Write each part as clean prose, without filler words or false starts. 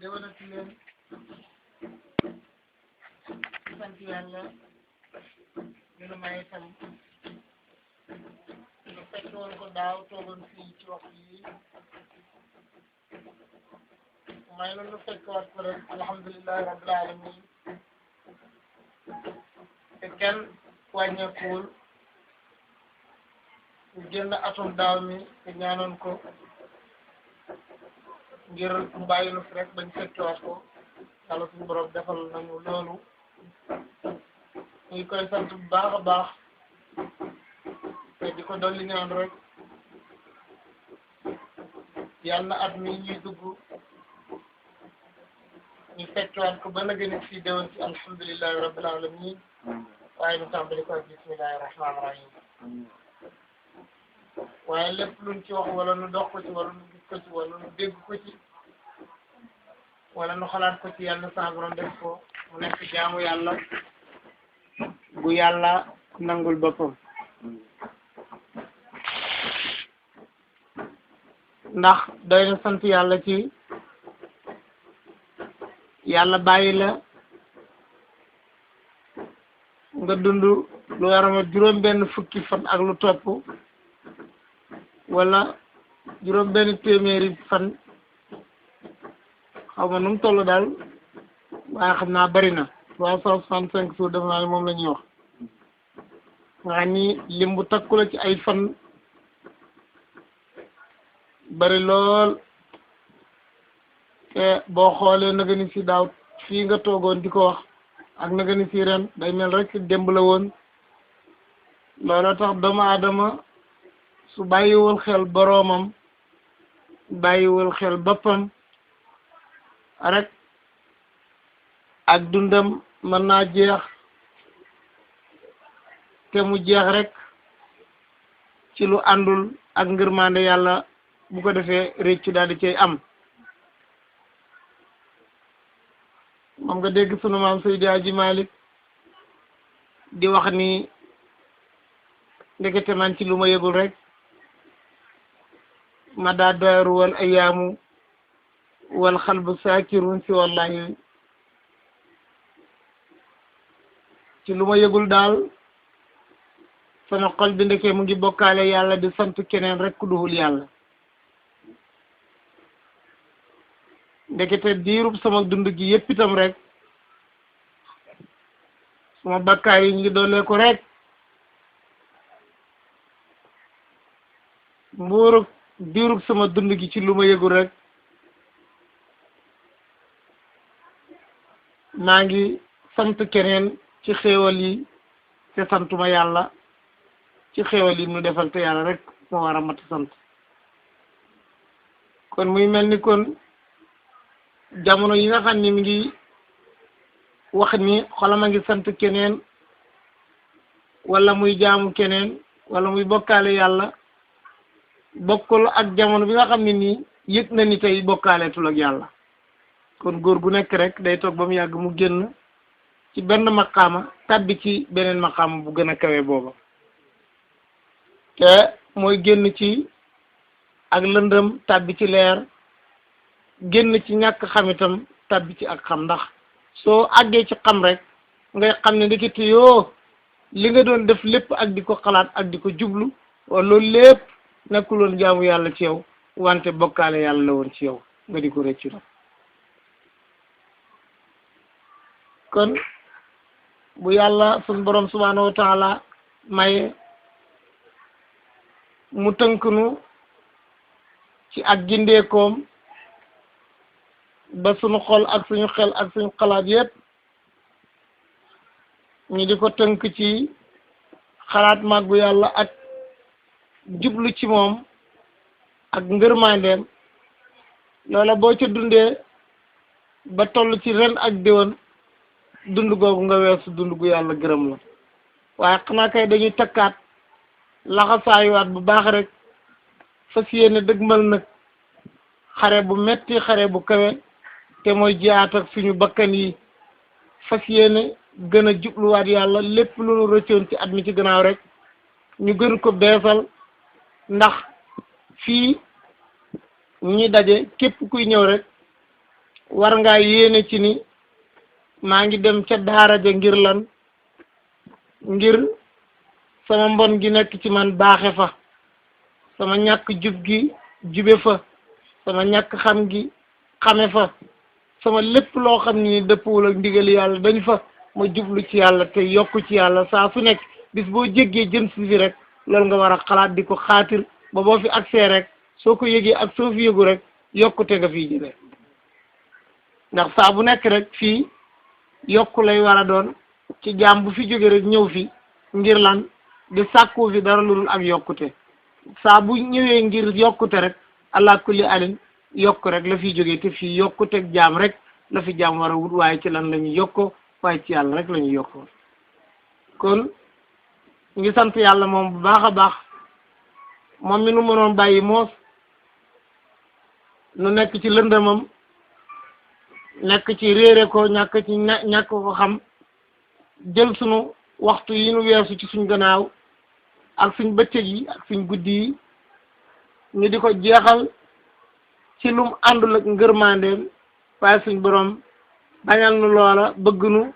déwénati leen sant yàlla dina may itam ñu fekk woon ko daaw toogoon fii ci waxtu yi may na nu fekk waat ko ren alhamdulillahi rabbil alamin te kenn wàññeekuwul ñu génn atum daaw mi te ñaanoon ko ngir mu bàyyi nu fi rek bañ fekkiwaat ko yàlla suñu borom defal nañu loolu ñu koy sant bu baax a baax te di ko dolli ñaan rek yàlla na at mi ñuy dugg ñu fekkiwaat ko ba na gën a fii déwén ci alhamdulillahi rabbil alamin waaye ñu tàmbali ko ak bismillahi rahmaani rahim waaye lépp luñ ci wax wala nu dox ko ci wala nu gis ko ci wala nu dégg ko ci wala nu xalaat ko ci yàlla na sa borom def ko mu nekk jaamu yàlla bu yàlla nangul boppam ndax doy na sant yàlla ci yàlla bàyyi la nga dund lu war a juróom benn fukki fan ak lu topp wala juróom benn téeméeri fan xaw ma nu mu toll daal waaye xam naa bari na 365 jours def naa ne moom la ñuy wax nga ni lim bu takku la ci ay fan bari lool te boo xoolee na nga ni si daaw fii nga toogoon di ko wax ak na nga ni si ren day mel rek démb la woon looloo tax doomu aadama su bàyyiwul xel boroomam bàyyiwul xel boppam rek ak dundam mën naa jeex te mu jeex rek ci lu àndul ak ngërmande yàlla bu ko defee réccu daal di cay am moom nga dégg sunu maam Seydi Aji Malik di wax ni ndekete man ci lu ma yëgul rek ma daa daaru wal ayaamu wal xalbu saakirun si wallahi ci lu ma yëgul daal sama xol bi ndeke mu ngi bokkaale yàlla di sant keneen rek ku duhul yàlla ndekete diirub sama dund gi yépp itam rek sama bakkaar yi ngi doole ko rek mbuurug diirub sama dund gi ci lu ma yëgul rek maa ngi sant keneen ci xéewal yi te santuma yàlla ci xéewal yi nu defal te yàlla rek moo war a mat sant kon muy mel ni kon jamono yi nga xam ni mi ngi wax ni xolam a ngi sant keneen wala muy jaamu keneen wala muy bokkaale yàlla bokkul ak jamono bi nga xam ne nii yëg na ni tey bokkaaleetul ak yàlla kon góor gu nekk rek day toog ba mu yàgg mu génn ci benn maqaama tàbbi ci beneen maqaama bu gën a kawe booba te mooy génn ci ak lëndëm tàbbi ci leer génn ci ñàkk xam itam tàbbi ci ak xam ndax soo àggee ci xam rek ngay xam ne ndekete yoo li nga doon def lépp ak di ko xalaat ak di ko jublu wala loolu lépp nekkuloon jaamu yàlla ci yow wante bokkaale yàlla la woon ci yow nga di ko rëccu nag kon bu yàlla sun borom subhanahu wa taala maye mu tënk nu ci ak gindeekoom ba suñu xol ak suñu xel ak suñu xalaat yépp ñu di ko tënk ci xalaat màggu yàlla ak jublu ci moom ak ngërmandeem loola boo ca dundee ba toll ci ren ak déwén dund googu nga weesu dund gu yàlla gërëm la waaye xanaa kay dañuy takkaat laxasaayuwaat bu baax rek fas yéene dëgmal nag xare bu metti xare bu kawe te mooy jiyaat ak suñu bakkan yi fas yéene gën a jubluwaat yàlla lépp lu nu rëccoon ci at mi ci gannaaw rek ñu gën ko beesal ndax fii ñi daje képp kuy ñëw rek war ngaa yéene ci ni maa ngi dem ca daara ja ngir lan ngir sama mbon gi nekk ci man baaxe fa sama ñàkk jub gi jube fa sama ñàkk xam gi xame fa sama lépp loo xam ni dëppwul ak ndigal yàlla dañ fa ma jublu ci yàlla te yokku ci yàlla saa su nekk bis boo jéggee jëm si fi rek loolu nga war a xalaat di ko xaatir ba boo fi accès rek soo ko yëgee ak soo fi yëgu rek yokkute nga fii jëlee ndax saa bu nekk rek fii yokku lay war a doon ci jaam bu fi jóge rek ñëw fi ngir lan di sàkku fi dara lu dul ak yokkute saa bu ñëwee ngir yokkute rek allah kulli alin yokk rek la fi jógee te fii yokkuteeg jaam rek la fi jaam war a wut waaye ci lan la ñuy yokkoo waaye ci yàlla rek la ñuy yokkoo kon ngi sant yàlla moom bu baax a baax moom mi nu mënoon bàyyi moos nu nekk ci lëndëmam nekk ci réere ko ñàkk ko xam jël sunu waxtu yi nu weesu ci suñ gannaaw ak suñ bëccëg yi ak suñ guddi yi ñu di ko jeexal ci lum àndul ak ngërmandeem waaye suñ borom bañal nu loola bëgg nu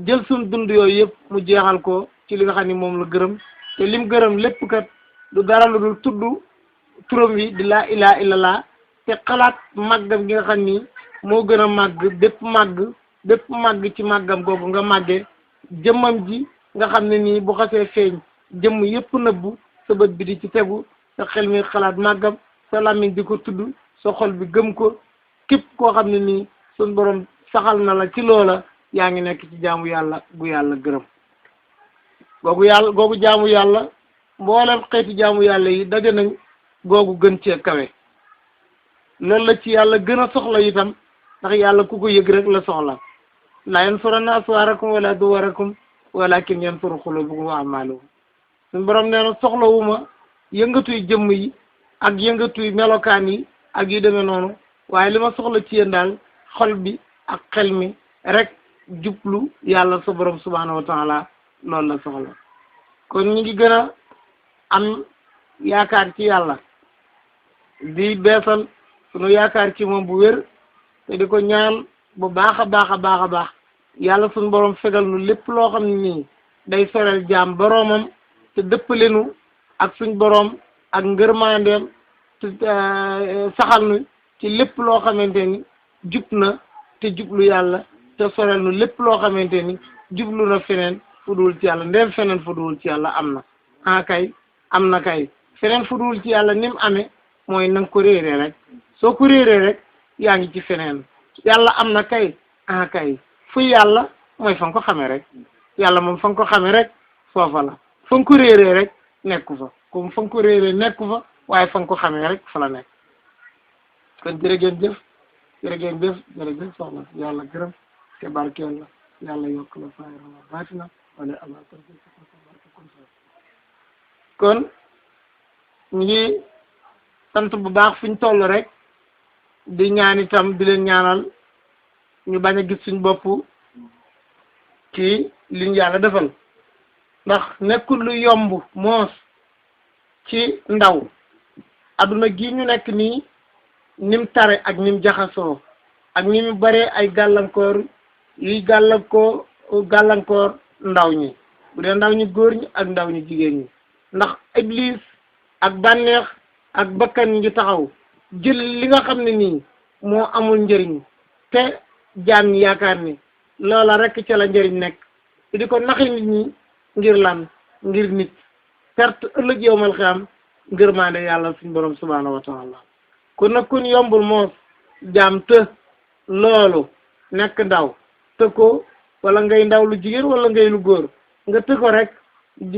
jël suñ dund yooyu yëpp mu jeexal ko ci li nga xam ni moom la gërëm te lim gërëm lépp kat du dara lu dul tudd turam wi di laa ilaha illallah te xalaat màggam gi nga xam ni moo gën a màgg bépp màgg ci màggam googu nga màggee jëmmam ji nga xam ne nii bu xasee feeñ jëmm yëpp nëbbu sa bët bi di ci tegu sa xel mi xalaat màggam sa làmmiñ di ko tudd sa xol bi gëm ko képp koo xam ne nii suñ borom saxal na la ci loola yaa ngi nekk ci jaamu yàlla gu yàlla gërëm googu jaamu yàlla mboolem xeeti jaamu yàlla yi daje nañ googu gën cee kawe loolu la ci yàlla gën a soxla itam ndax yàlla ku ko yëg rek la soxla laa yansuranna aswaarakum wala duwarakum walakin yansuru qulubakum wa a'maalakum suñ borom nee na soxlawuma yëngatuy jëmm yi ak yëngatuy melokaan yi ak yu demee noonu waaye li ma soxla ci yéen daal xol bi ak xel mi rek jublu yàlla sa borom subhanahu wa taala loolu la soxla kon ñu ngi gën a am yaakaar ci yàlla di beesal sunu yaakaar ci moom bu wér te di ko ñaan bu baax a baax yàlla suñu borom fegal nu lépp loo xam ne nii day sorel jaam boroomam te dëppalenu ak suñ borom ak ngërmandeem te saxal nu ci lépp loo xamante ni jub na te jublu yàlla te sorel nu lépp loo xamante ni jublu na feneen fu dul ci yàlla ndem feneen fu dul ci yàlla am na kay am na kay feneen fu dul ci yàlla ni mu amee mooy na nga ko réeree rek soo ko réeree rek yaa ngi ci feneen yàlla am na kay kay fu yàlla mooy fa nga ko xamee rek yàlla moom fa nga ko xamee rek foofa la fa nga ko réeree rek nekku fa comme fa nga ko réeree nekku fa waaye fa nga ko xamee rek fa la nekk kon jërëjëf soxna yàlla gërëm te barkeel la yàlla yokk la fayra baatina wala ala kon ñu ngi sant bu baax fi ñu toll rek di ñaan itam di leen ñaanal ñu bañ a gis suñ bopp ci liñ yàlla defal ndax nekkul lu yomb moos ci ndaw adduna gi ñu nekk nii nim tare ak nim jaxasoo ak ni mu bare ay gàllankoor yuy gàllankoor ndaw ñi bu dee ndaw ñi góor ñi ak ndaw ñi jigéen ñi ndax iblis ak bànneex ak bakkan ngi taxaw jël li nga xam ne nii moo amul njëriñ te jaam ñi yaakaar ni loola rek ca la njëriñ nekk te di ko naxi nit ñi ngir lan ngir nit perte ëllëg yowmal xiyaam ngërmaande yàlla suñ borom subhanahu wa taala kon nag kun yombul moos jaam të loolu nekk ndaw të ko wala ngay ndaw lu jigéen wala ngay lu góor nga të ko rek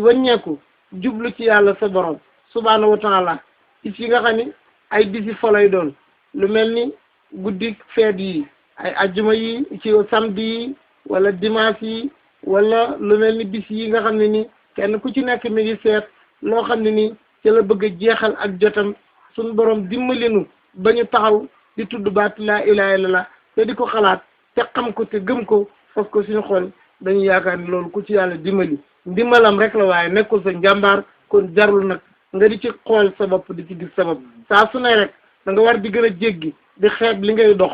wàññeeku jublu ci yàlla sa borom subhanahu wa taala ci fi nga xam ni ay bisi folay doon lu mel ni guddi feet yi ay ajjuma yi ci samedi yi wala dimanche yi wala lu mel ni bis yi nga xam ne ni kenn ku ci nekk mi ngi seet loo xam ne ni ci la bëgg a jeexal ak jotam suñu borom dimbalinu ba ñu taxaw di tudd baat laa ilaaha illallaah te di ko xalaat te xam ko te gëm ko fas ko suñu xol dañu yaakaar ni loolu ku ci yàlla dimbali ndimbalam rek la waaye nekkul sa njàmbaar kon jarul nag nga di ci xool sa bopp di ci gis sa bopp saa su ne rek da nga war di gën a jéggi di xeeb li ngay dox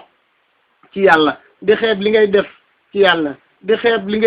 ci yàlla di xeeb li ngay def ci yàlla di xeeb li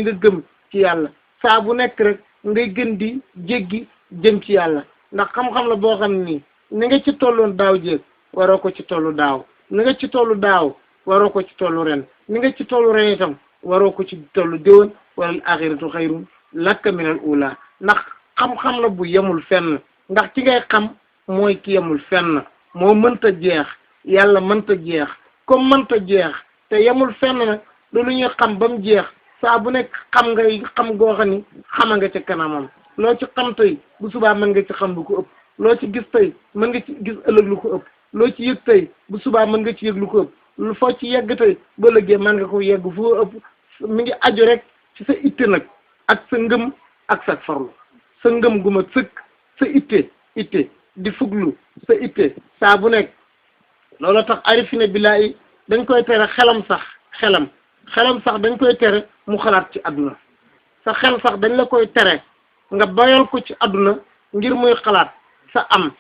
nga gëm ci yàlla saa bu nekk rek ngay gën di jéggi jëm ci yàlla ndax xam-xam la boo xam ni nga ci tolloon daaw jéeg waroo ko ci tollu daaw ni nga ci tollu daaw waroo ko ci tollu ren ni nga ci tollu ren itam waroo ko ci tollu déwén wala axiratu xayrun laka minal ula ndax xam-xam la bu yemul fenn ndax ci ngay xam mooy ki yemul fenn moo mënta jeex yàlla mënta jeex comme mënta jeex te yemul fenn nag lu ñuy xam ba mu jeex saa bu nekk xam ngay xam goo xam ni xama nga ca kanamam loo ci xam tey bu subaa mën nga ci xam lu ko ëpp loo ci gis tey mën nga ci gis ëllëg lu ko ëpp loo ci yëg tey bu subaa mën nga ci yëg lu ko ëpp lu foo ci yegg tey ba léegi mën nga ko yegg fu ëpp mi ngi aju rek ci sa itte nag ak sa ngëm ak sa farlu sa ngëm gu ma sëkk sa itte di fuglu sa itte saa bu nekk loolu tax arifine billaahi dañ koy tere xelam sax dañ koy tere mu xalaat ci àdduna sa xel sax dañ la koy tere nga bayal ko ci àdduna ngir muy xalaat sa am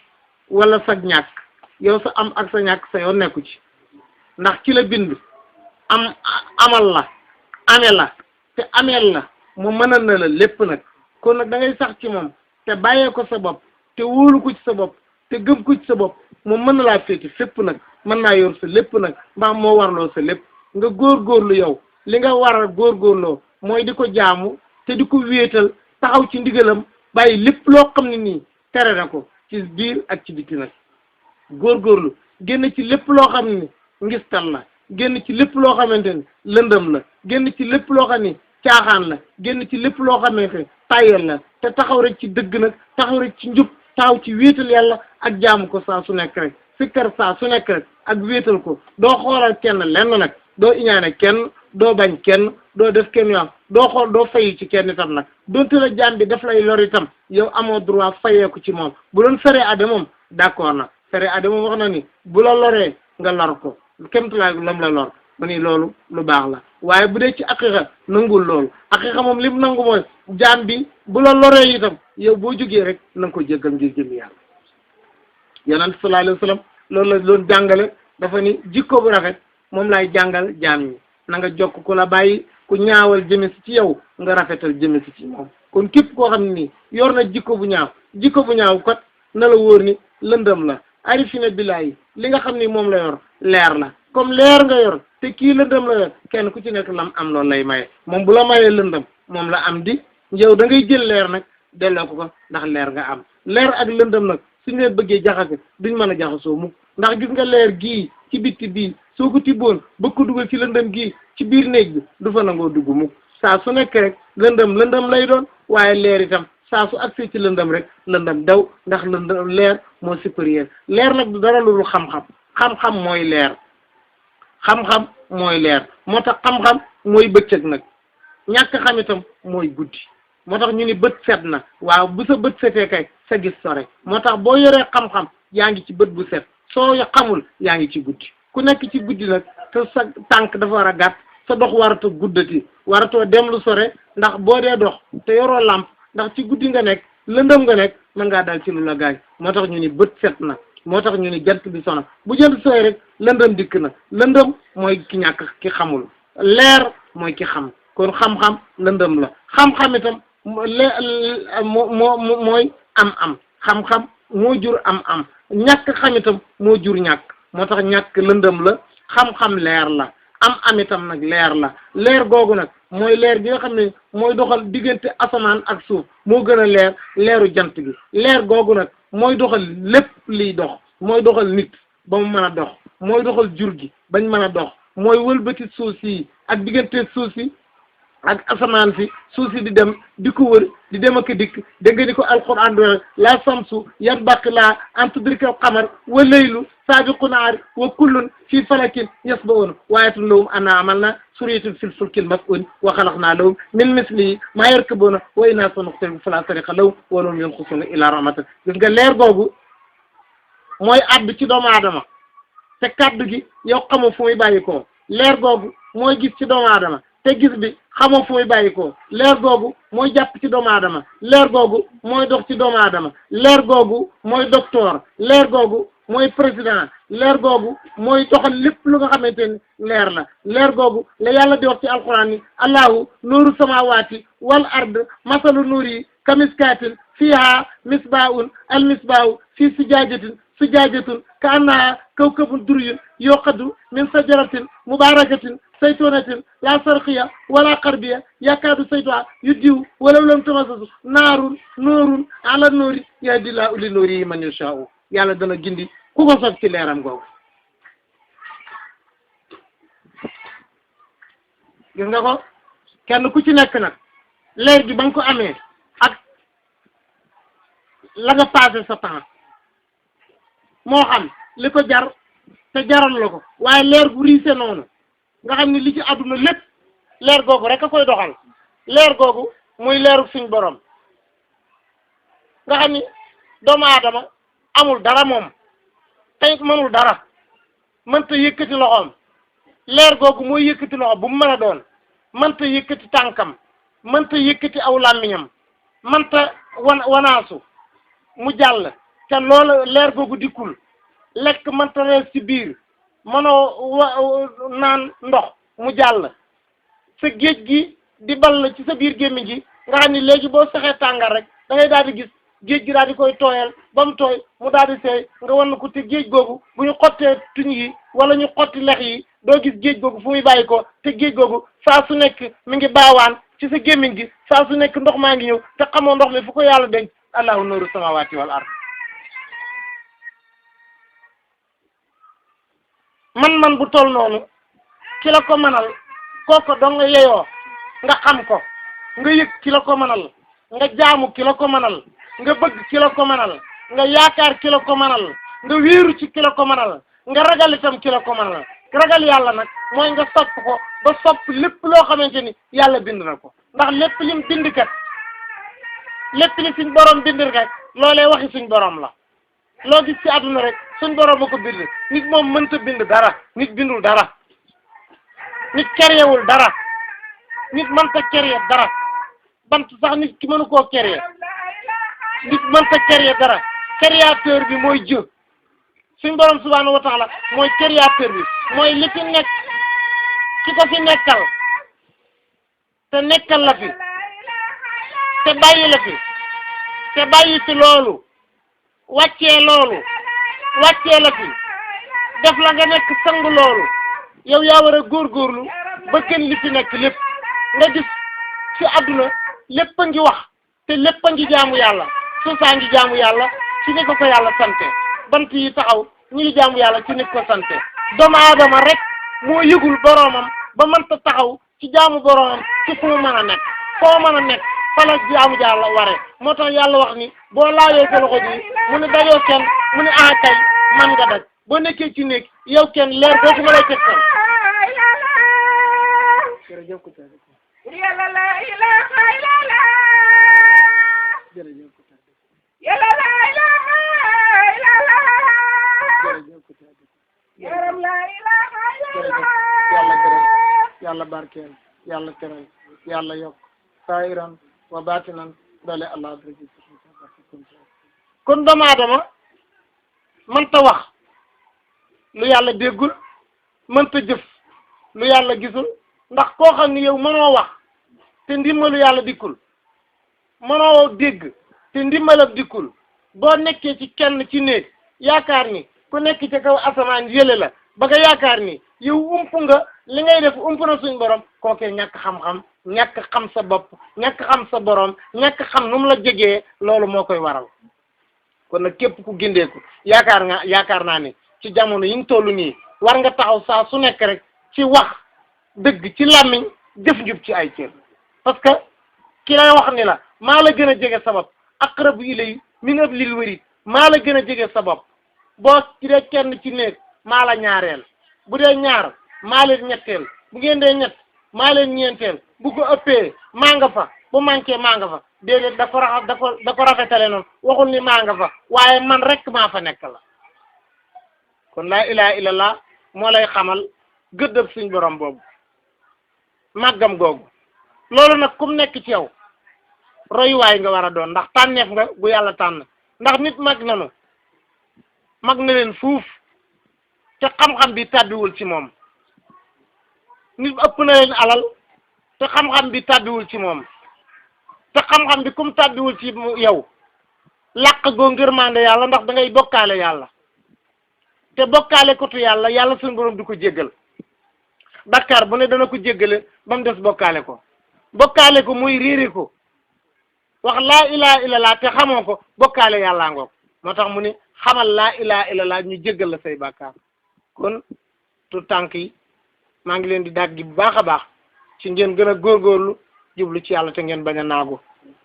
wala sa ñàkk yow sa am ak sa ñàkk sa yoon nekku ci ndax ci la bind amal la amee la te ameel la mu mënal na la lépp nag kon nag da ngay sax ci moom te bàyyee ko sa bopp te wóolu ko ci sa bopp te gëm ko ci sa bopp moom mën na laa féeti fépp nag mën naa yor sa lépp nag mbaa moo warloo sa lépp nga góorgóorlu yow li nga war a góorgóorloo mooy di ko jaamu te di ko wéetal taxaw ci ndigalam bàyyi lépp loo xam ne nii tere na ko ci biir ak ci biti nag góorgóorlu génn ci lépp loo xam ne ngistal la génn ci lépp loo xamante ni lëndëm la génn ci lépp loo xam ni caaxaan la génn ci lépp loo xamante ni tayel la te taxaw rek ci dëgg nag taxaw rek ci njub taxaw ci wéetal yàlla ak jaamu ko saa su nekk rek sikkar saa su nekk rek ak wéetal ko doo xoolal kenn lenn nag doo iñaane kenn doo bañ kenn doo def kenn yow doo xool doo fayu ci kenn itam nag donte la jaam bi daf lay lor itam yow amoo droit fayeeku ci moom bu doon fere ade moom d'accord na fere ade moom wax na ni bu la loree nga lor ko kémtulaay lam la lor ma ni loolu lu baax la waaye bu dee ci aqiqa nangul loolu aqiqa moom li mu nangu mooy jaam bi bu la loree itam yow boo jógee rek na nga ko jéggal ngir jëm yàlla yonent sallallahu alayhi wa sallam loolu la doon jàngale dafa ni jikko bu rafet moom laay jàngal jaam ñi na nga jokk ku la bàyyi ku ñaawal jëme si ci yow nga rafetal jëme si ci moom kon képp koo xam ne nii yor na jikko bu ñaaw kat na la wóor ni lëndëm la arifina billaahi li nga xam ni moom la yor leer la comme leer nga yor te kii lëndëm la yor kenn ku ci nekk lam am loolu lay maye moom bu la mayee lëndëm moom la am di yow da ngay jël leer nag delloo ko ndax leer nga am leer ak lëndëm nag suñu leen bëggee jaxase duñ mën a jaxasoo mukk ndax gis nga leer gii ci bitti bii soo ko tibboon bëgg ko dugal ci lëndëm gii ci biir néeg bi du fa nangoo dugg mukk saa su nekk rek lëndëm lay doon waaye leer itam saa su accès ci lëndëm rek lëndëm daw ndax lëndëm leer moo supérieur leer nag du dara lu xam-xam mooy leer xam-xam mooy leer moo tax xam-xam mooy bëccëg nag ñàkk xam itam mooy guddi moo tax ñu ni bët set na waaw bu sa bët setee kay sa gis sore moo tax boo yoree xam-xam yaa ngi ci bët bu set soo xamul yaa ngi ci guddi ku nekk ci guddi nag te sa tànk dafa war a gàtt sa dox waratoo guddati waratoo dem lu sore ndax boo dee dox te yoroo làmp ndax ci guddi nga nekk lëndëm nga nekk mën ngaa dal ci lu la gaañ moo tax ñu ni bët set na moo tax ñu ni jant bi sona bu jant sooy rek lëndëm dikk na lëndëm mooy ki ñàkk ki xamul leer mooy ki xam kon xam-xam lëndëm la xam-xam itam mooy am xam-xam moo jur am ñàkk xam itam moo jur ñàkk moo tax ñàkk lëndëm la xam-xam leer la am itam nag leer la leer googu nag mooy leer gi nga xam ne mooy doxal diggante asamaan ak suuf moo gën a leeru jant gi leer googu nag mooy doxal lépp liy dox mooy doxal nit ba mu mën a dox mooy doxal jur gi bañ mën a dox mooy wëlbati suuf si ak diggante suuf si ak asamaan si suuf si di dem di ko wër di dem ak dikk dégg nga ni ko alquran do la samsu yanbaqi la an tudrika al-qamar wa laylu saabiqu nahaari wa kullun fii falakin yasbahun wa ayatun lahum annaa amalna suriyatan fil fulkil mas'un wa khalaqna lahum min mislihi ma yarkabuna wa inna sanukhtifu fala tariqa lahum wa lahum yanqusuna ila rahmatin gis nga leer googu mooy addu ci doomu aadama te kaddu gi yow xamoo fu muy bàyyi ko leer googu mooy gis ci doomu aadama te gis bi xamoo fu muy bàyyi ko leer googu mooy jàpp ci doomu aadama leer googu mooy dox ci doomu aadama leer googu mooy docteur leer googu mooy président leer googu mooy doxal lépp lu nga xamante ni leer la leer googu la yàlla di wax ci alquran ni allahu nuuru samawati wal ard masalu nuuri kamiskaatin fiha misbaahun al misbaahu fi sujaajatin ka annaha kawkabun duriyun yuqadu min sajaratin mubarakatin saytunatin la sarqiya wala qarbiya yakadu saytuha yuddiu walaw lam tamasasu nuurun ala nuuri yahdi llahu li nuurihi man yashaa'u yàlla dana gindi ku ko soog ci leeram googu gis nga ko kenn ku ci nekk nag leer gi ba nga ko amee ak la nga passé sa temps moo xam li ko jar te jaral la ko waaye leer gu riise noonu nga xam ni li ci àdduna lépp leer googu rek a koy doxal leer googu muy leeru suñ borom nga xam ni doomu aadama amul dara moom tey mënul dara mënta yëkkati loxoom leer googu mooy yëkkati loxo bu mu mën a doon mënta yëkkati tànkam mënta yëkkati aw làmmiñam mënta wanaasu mu jàll te loolu leer googu dikkul lekk mënta rees ci biir mënoo naan ndox mu jàll sa géej gi di ball ci sa biir gémmiñ gi nga xam ni léegi boo saxee tàngal rek da ngay daal di gis géej gi daal di koy tooyal ba mu tooy mu daal di seey nga wan ko te géej googu bu ñu xottee tuñ yi wala ñu xotti lex yi doo gis géej googu fu muy bàyyi ko te géej googu saa su nekk mi ngi baawaan ci sa gémmiñ gi saa su nekk ndox maa ngi ñëw te xamoo ndox mi fu ko yàlla denc allahu nuuru samawati wal ard man bu toll noonu ki la ko mënal kooko doo nga yeyoo nga xam ko nga yëg ki la ko mënal nga jaamu ki la ko mënal nga bëgg ki la ko mënal nga yaakaar ki la ko mënal nga wéeru ci ki la ko mënal nga ragal itam ki la ko mënal ragal yàlla nag mooy nga sopp ko ba sopp lépp loo xamante ni yàlla bind na ko ndax lépp lim bind kat lépp li suñ borom bind rek loolee waxi suñ borom la loo gis ci àdduna rek suñ borom a ko bind nit moom mënta bind dara nit bindul dara nit kerewul dara nit mënta créer dara bant sax nit ki mënu koo créer nit mënta créer dara créateur bi mooy Dieu suñ borom subhanahu wa taala mooy créateur bi mooy li fi nekk ki ko fi nekkal te nekkal la fi te bàyyi la fi te bàyyi fi loolu wàccee la fi def la nga nekk sang loolu yow yaa war a góorgóorlu ba gën li fi nekk lépp nga gis ci àdduna lépp a ngi wax te lépp a ngi jaamu yàlla suusaa ngi jaamu yàlla ci ni ko yàlla sante bant yi taxaw ñu ngi jaamu yàlla ci ni ko sante doomu aadama rek moo yëgul boroomam ba mënta taxaw ci jaamu boroomam ci fu mu mën a nekk foo mën a nekk fa la jaamu yàlla ware moo tax yàlla wax ni boo laajee sa loxo bi mu ne dajoo kenn mu ne kay man nga daj boo nekkee ci néeg yow kenn leer boobu ma lay tegtal jërëjëf ko yàlla la ilaha illallah jërëjëf ko yàlla la ilaha illallah jërëjëf ko yàlla la ilaha illallah yàlla gërëm yàlla barkeel yàlla teral yàlla yokk saahiran wa baatinan doole allah kon doomu aadama mënta wax lu yàlla déggul mënta jëf lu yàlla gisul ndax koo xam ni yow mënoo wax te ndimbalu yàlla dikkul mënoo dégg te ndimbalam dikkul boo nekkee ci kenn ci néeg yaakaar ni ku nekk ci kaw asamaan yële la ba nga yaakaar ni yow ump nga li ngay def ump na suñ borom kookee ñàkk xam-xam ñàkk xam sa bopp ñàkk xam sa borom ñàkk xam nu mu la jegee loolu moo koy waral kon nag képp ku gindeeku yaakaar naa ne ci jamono yi ñu toll nii war nga taxaw saa su nekk rek ci wax dëgg ci làmmiñ jëf njub ci ay cër parce que ki lay wax ni la maa la gën a jege sa bopp aqrabu ilay min hablil warid maa la gën a jege sa bopp boo ci dee kenn ci néeg maa la ñaareel bu dee ñaar maa leen ñetteel bu ngeen dee ñett maa leen ñeenteel bu ko ëppee maa nga fa bu manqué maa nga fa déedéet da ko rafetale noonu waxul ni maa nga fa waaye man rek maa fa nekk la kon laa ilaha illallah moo lay xamal gëddëb suñ borom boobu màggam googu loolu nag kum nekk ci yow royuwaay nga war a doon ndax tànneef nga bu yàlla tànn ndax nit mag na leen fuuf te xam-xam bi tàbbiwul ci moom nit ëpp na leen alal te xam-xam bi tàbbiwul ci moom te xam-xam bi kum tàbbiwul ci yow làq goo ngërmande yàlla ndax da ngay bokkaale yàlla te bokkaale kotu yàlla yàlla suñu borom du ko jéggal Bakkaar bu ne dana ko jéggale ba mu des bokkaale ko muy réere ko wax laa ilaha illallah te xamoo ko bokkaale yàllaa ngoog moo tax mu ni xamal laa ilaha illallah ñu jéggal la say bàkkaar kon tu tànk yi maa ngi leen di dàggi bu baax a baax ci ngeen gën a góorgóorlu jublu ci yàlla te ngeen bañ a naagu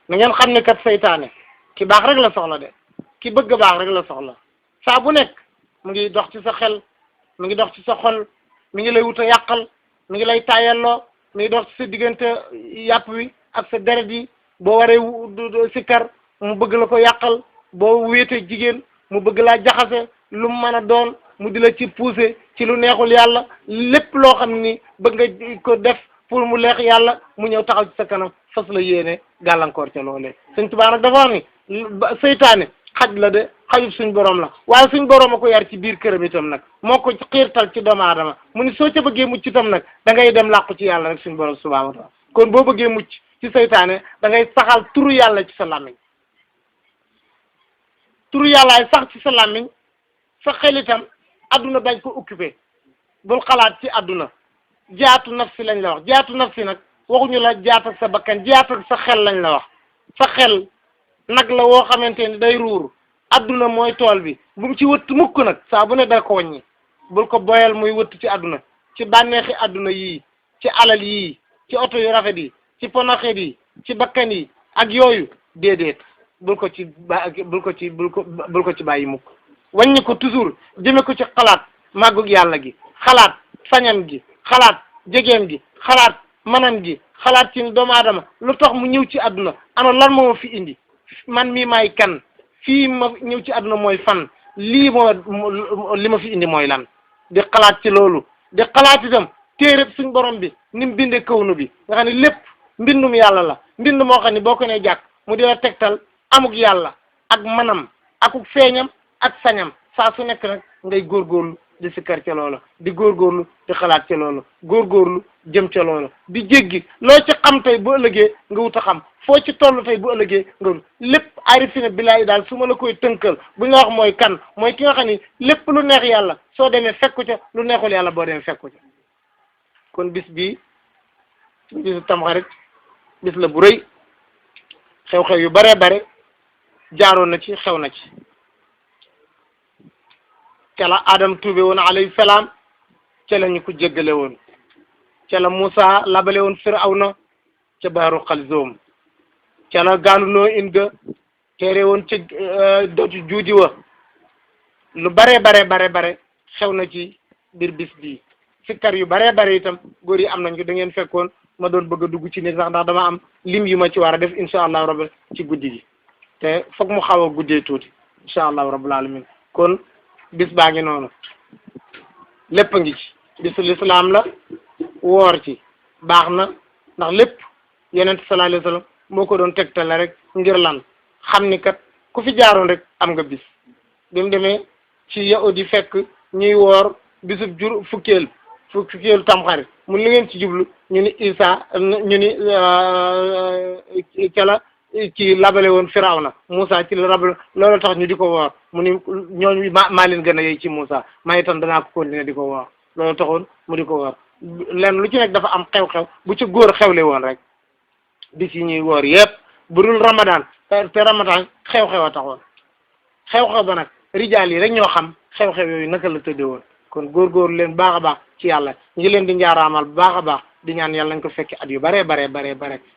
na ngeen xam ne kat seytaane ki baax rek la soxla de ki bëgg baax rek la soxla saa bu nekk mu ngi dox ci sa xel mu ngi dox ci sa xol mi ngi lay wut a yàqal mi ngi lay taayalloo mi ngi dox ci sa diggante yàpp wi ak sa deret yi boo waree sikkar mu bëgg la ko yàqal boo wéete jigéen mu bëgg laa jaxase lu mu mën a doon mu di la ci pousser ci lu neexul yàlla lépp loo xam ni bëgg nga ko def pour mu leex yàlla mu ñëw taxaw ci sa kanam fas la yéene gàllankoor ca loolee Sëñ Tuubaa nag dafa wax ni seytaane xaj la de xajub suñ borom la waaye suñ borom a ko yar ci biir këram itam nag moo ko xiirtal ci doomu aadama mu ni soo ca bëggee mucc itam nag da ngay dem làqu ci yàlla rek suñ borom subhaanahu wa taala kon boo bëggee mucc ci seytaane da ngay saxal turu yàlla ci sa làmmiñ turu yàllaay sax ci sa làmmiñ sa xel itam adduna bañ ko occupé bul xalaat ci adduna jaatu nafsi lañ la wax jaatu nafsi nag waxuñu la jaat ak sa bakkan jaat ak sa xel lañ la wax sa xel nag la woo xamante ni day ruur adduna mooy tool bi bu mu ci wëtt mukk nag saa bu ne da ko wàññi bul ko boyal muy wëtt ci adduna ci bànneexi adduna yii ci alal yii ci oto yu rafet yi ci ponaxet yi ci bakkan yi ak yooyu déedéet bul ko ci bàyyi mukk wàññi ko toujours jëme ko ci xalaat màggug yàlla gi xalaat sañam gi xalaat jegeem gi xalaat manam gi xalaat ci doomu aadama lu tax mu ñëw ci adduna ana lan moo ma fi indi man mii maay kan fii ma ñëw ci adduna mooy fan lii li ma fi indi mooy lan di xalaat ci loolu di xalaat itam téereb suñ borom bi ni mu bindee kawnu bi nga xam ne lépp mbindum yàlla la mbind moo xam ne boo ko nee jàkk mu di la tegtal amuk yàlla ak manam akuk feeñam ak sañam saa su nekk nag ngay góorgóorlu di sikkar ca loola di góorgóorlu di xalaat ca loola góorgóorlu jëm ca loola di jéggi loo ci xam tey bu ëllëgee nga wut a xam foo ci toll tey bu ëllëgee nga wut lépp arifina billahi daal su ma la koy tënkal bu ñu wax mooy kan mooy ki nga xam ni lépp lu neex yàlla soo demee fekku ca lu neexul yàlla boo demee fekku ca kon bis bii bisu Tamxarit bis la bu rëy xew-xew yu bare bare jaaroon na ci xew na ci ca la Adam tuube woon alayhi salaam ca la ñu ko jéggale woon ca la Moussa labale woon Firawna ca baaru Xalzoom ca la gaalu noo inga teere woon ca dootu juudi wa lu bare xew na ci biir bis bii sikkar yu bare itam góor yi am nañ ko da ngeen fekkoon ma doon bëgg a dugg ci nit sax ndax dama am lim yu ma ci war a def incha allahu rabbi ci guddi gi te foog mu xaw a guddee tuuti incha allahu rabbul alamin kon bis baa ngi noonu lépp a ngi ci bisu lislaam la woor ci baax na ndax lépp yonent sallallahu alayhi wa sallam moo ko doon tegtale rek ngir lan xam ni kat ku fi jaaroon rek am nga bis bi mu demee ci yahudi fekk ñuy woor bisub fukkeel Tamxarit mun li ngeen ci jublu ñu ni Isa ñu ni ca la ci labale woon Firawna Moussa ci la rabal loolu tax ñu di ko woor mu ni ñooñu maa leen gën a yey ci Moussa maa itam danaa ko continuer di ko woor loolu taxoon mu di ko woor lenn lu ci nekk dafa am xew-xew bu ci góor xewle woon rek bis yi ñuy woor yëpp bu dul Ramadan te Ramadan xew-xew a taxoon xew-xew ba nag rijaal yi rek ñoo xam xew-xew yooyu naka la tëddee woon kon góorgóorlu leen baax a baax ci yàlla ñu ngi leen di njaaraamal bu baax a baax di ñaan yàlla nañ ko fekki at yu bare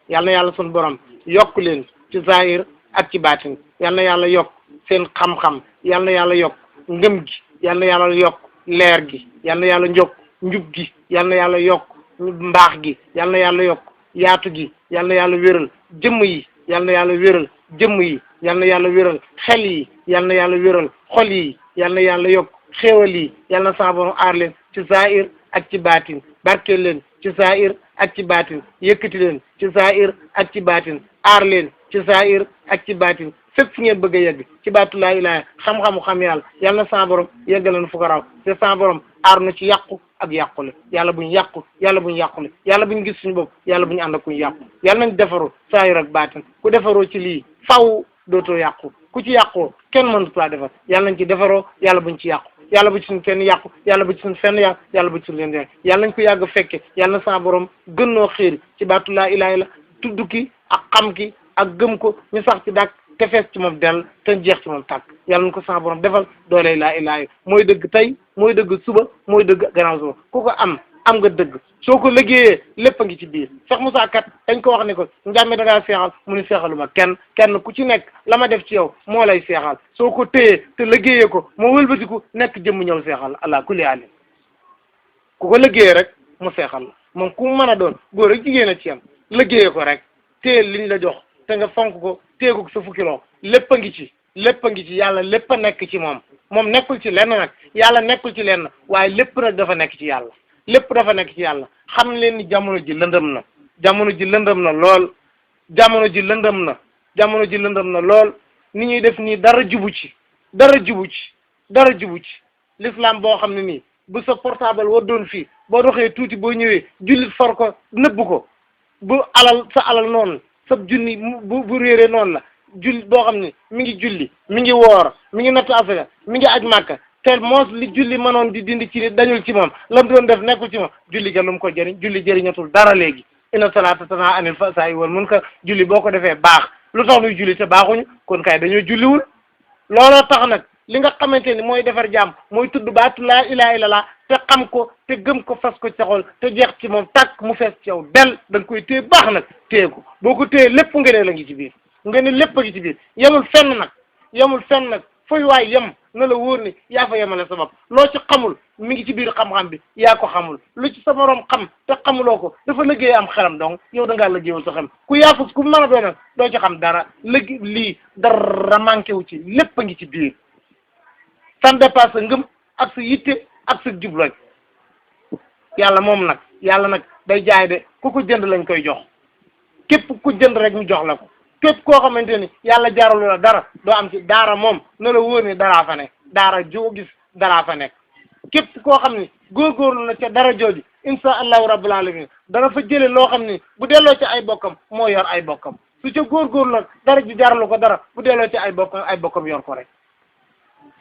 yàlla na yàlla suñu borom yokk leen ci zahir ak ci baatin yàlla na yàlla yokk seen xam-xam yàlla na yàlla yokk ngëm gi yàlla na yàlla yokk leer gi yàlla na yàlla yokk njub gi yàlla na yàlla yokk mbaax gi yàlla na yàlla yokk yaatu gi yàlla na yàlla wéral jëmm yi yàlla na yàlla wéral jëmm yi yàlla na yàlla wéral xel yi yàlla na yàlla wéral xol yi yàlla na yàlla yokk xéewal yi yàlla na sa borom aar leen ci zahir ak ci baatin barkeel leen ci zahir ak ci baatin yëkkati leen ci zahir ak ci baatin aar leen ci saahir ak ci baatin fépp fu ngeen bëgg a yegg ci baatu laa ilaaha xam-xamu xam yàlla yàlla na sa borom yeggaleen fu ko raw te sa borom aar na ci yàqu ak yàqule yàlla buñ yàqu yàlla buñ yàqule yàlla buñ gis suñu bopp yàlla buñ ànd ak kuñ yàqu yàlla nañ defaroo saahir ak baatin ku defaroo ci lii faw dootoo yàqu ku ci yàqoo kenn mënut laa defar yàlla nañ ci defaroo yàlla buñ ci yàqu yàlla bu ci suñ kenn yàqu yàlla bu ci suñ fenn yàqu yàlla bu ci suñ leen yàqu yàlla nañ ko yàgg fekke yàlla na sa borom gënnoo xiir ci baatu laa ilaaha illa tudd ki ak xam ki ak gëm ko ñu sax ci dàkk te fees ci moom dell te jeex ci moom tàkk yàlla na ko sa borom defal doole laa ilaaha mooy dëgg tey mooy dëgg suba mooy dëgg gannaaw suba ku ko am nga dëgg soo ko liggéeyee lépp a ngi ci biir Cheikh Moussa kat dañ ko wax ne ko njàmme da ngaa seexal mu ni seexaluma kenn ku ci nekk la ma def ci yow moo lay seexal soo ko téyee te liggéeyee ko moo wëlbatiku nekk jëmm ñëw seexal allah kulli alim ku ko liggéeyee rek mu seexal la moom ku mën a doon góor ak jigéen a ci am liggéeyee ko rek téye liñ la jox te nga fonk ko téye ko sa fukki loxo lépp a ngi ci yàlla lépp a nekk ci moom nekkul ci lenn nag yàlla nekkul ci lenn waaye lépp nag dafa nekk ci yàlla lépp dafa nekk ci yàlla xam leen ni jamono ji lëndëm na lool jamono ji lëndëm na lool ni ñuy def nii dara jubu ci l'islam boo xam ne nii bu sa portable war doon fii boo doxee tuuti boo ñëwee jullit for ko nëbb ko bu sa alal noonu sa junni bu réeree noonu la jullit boo xam ne mi ngi julli mi ngi woor mi ngi nattu affaire mi ngi aj màkka te moos li julli mënoon di dindi ci dañul ci moom lam doon def nekkul ci moom julli ga lu mu ko jëriñ julli jëriñatul dara léegi inna salaata tanhaa anil fahsaa'i wal munkar julli boo ko defee baax lu tax nuy julli te baaxuñu kon kay dañoo julliwul looloo tax nag li nga xamante ni mooy defar jàmm mooy tudd baatu laa ilaaha illallaah te xam ko te gëm ko fas ko caxol te jeex ci moom tàkk mu fees ci yow del da nga koy téye baax nag téye ko boo ko téye lépp nga ne la ngi ci biir nga ne lépp a ngi ci biir yemul fenn nag fooy waay yem na la wóor ni yaa fa yemale sa bopp loo ci xamul mi ngi ci biir xam-xam bi yaa ko xamul lu ci sa morom xam te xamuloo ko dafa liggéey am xelam donc yow da ngaa liggéeyul sa xam ku yaafus ku mën a doon doo ci xam dara lii dara manqué wu ci lépp a ngi ci biir san dépasse sa ngëm ak sa yitte ak sa jubloñ yàlla nag day jaay de ku ko jënd lañ koy jox képp ku jënd rek ñu jox la ko képp koo xamante ni yàlla jaaralu la dara doo am ci daara moom na la wóor ni daraa fa nekk daara joo gis daraa fa nekk képp koo xam ni góorgóorlu na ca dara jooju insha allahu rabbil alamin dana fa jële loo xam ni bu delloo ci ay bokkam moo yor ay bokkam su ca góorgóorlu nag dara ji jaaralu ko dara bu delloo ci ay bokkam yor ko rek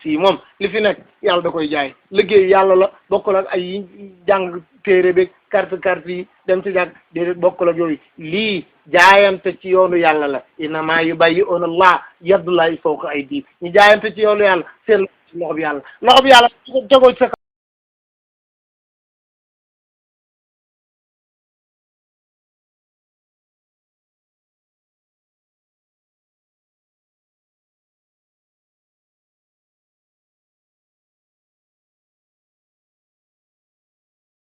fii moom li fi nekk yàlla da koy jaay liggéey yàlla la bokkul ak ay jàng téere beeg carte yi dem ci jàng déedéet bokkul ak yooyu lii jaayante ci yoonu yàlla la innamaa yubayyi'uuna Allah yadullaahi fawqa aydiihim ñu jaayante ci yoonu yàlla seen loxo bi yàlla tegoo ci sa